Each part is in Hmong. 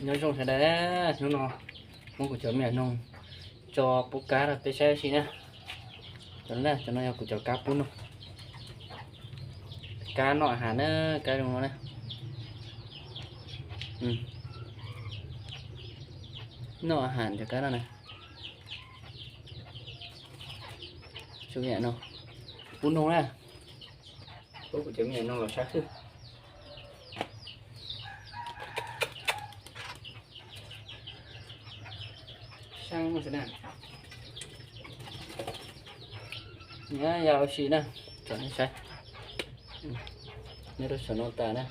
Nyob zoo sawv daws, hnub no muab kuv cov me nyuam noog tso pub kab rau peb saib ua si na. Cov no, cov no yog kuv cov kab pub noog. Kab noj a has na, kab zoo no na. Noj a has cov kab no na. Pub noog na. Pub kuv cov me nyuam noog los sab hwj. Saib, yog ua si na, tsom nej saib. Nyob rau saum no tas na.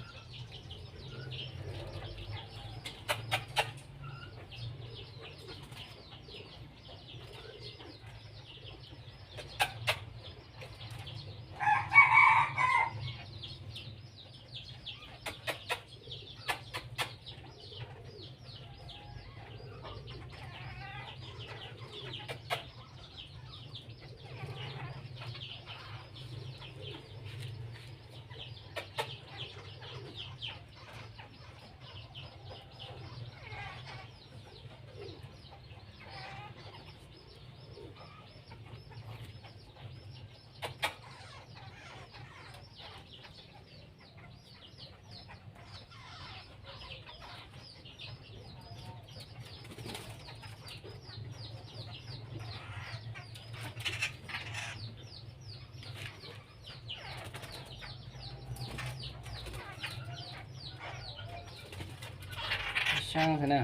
Saib na,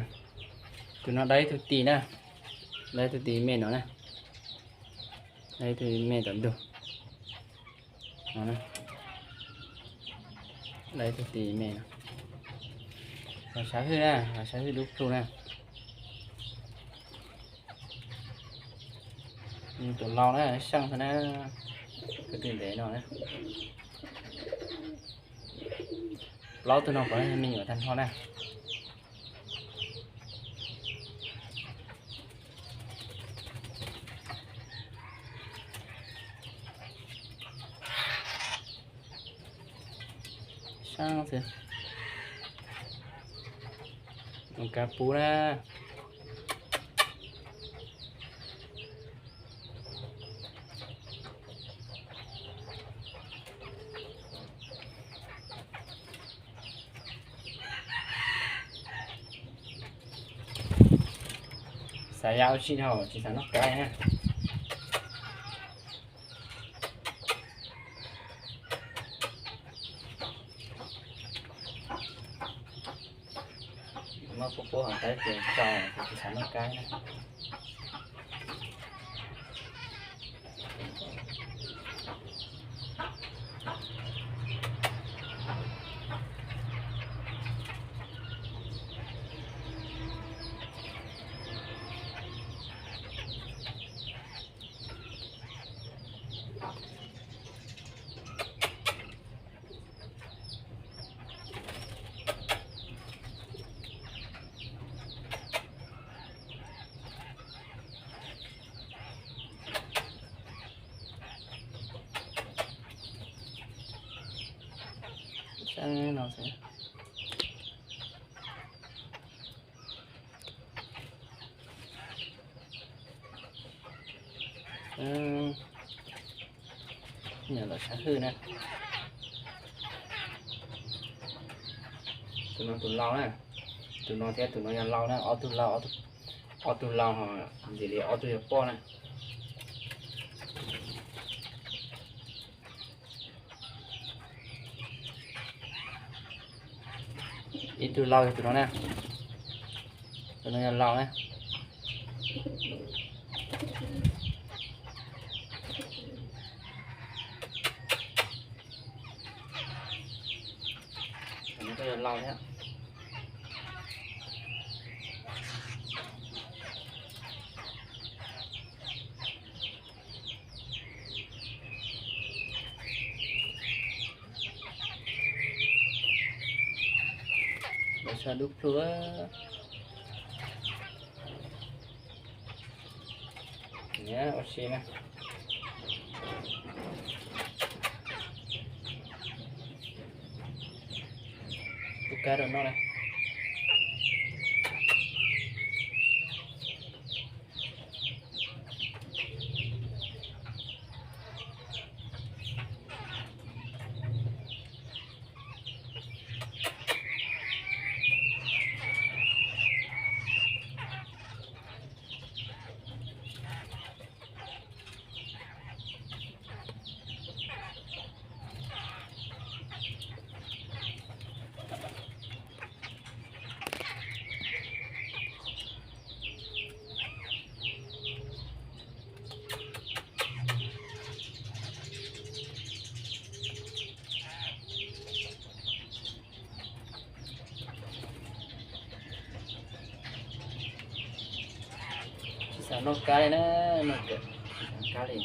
tus no dawb ib tug tis na, dawb ib tug tis me no na, dawb ib tug me tom ntug no, dawb ib tug tis me no. Los sab hwj na, los sab hwj dub plhu na. Tus laus na, seej xwb na, kwv tij ntev no na. Plaub tug no puav leej me nyuam tag nrho na. Saib xwb, kab pub na. Xav ya ua si no tsis xav noj kab na. Muab pub pub hauv kab ces tso, ces tsis xav noj kab na. Saib no xwb. Nyob los sab hwj na. Tus no tus laus na, tus no thiab tus no yog laus na, ob tug laus, ob tug laus ho ntxim li ob tug yog poj na. Ib tug laus yog tus no na, tus no yog laus na. Tus no kuj yog laus thiab. Los sab dub plhu. Ua si na. Pub kab rau noj na. Tam noj kab li na, noj kab li.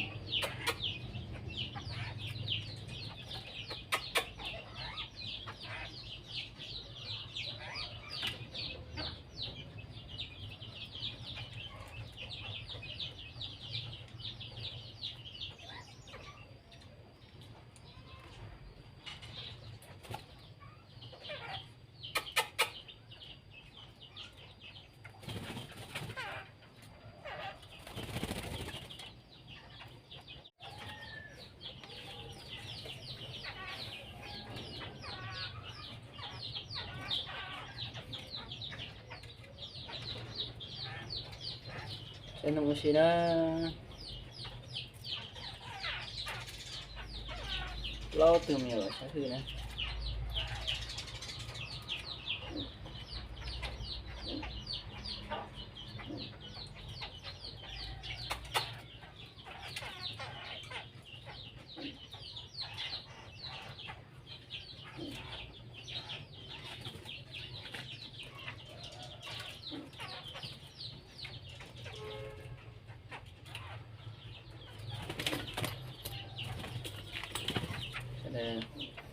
Saib nug ua si na. Plaub tug me nyuam saib hwj na. Sawv daws,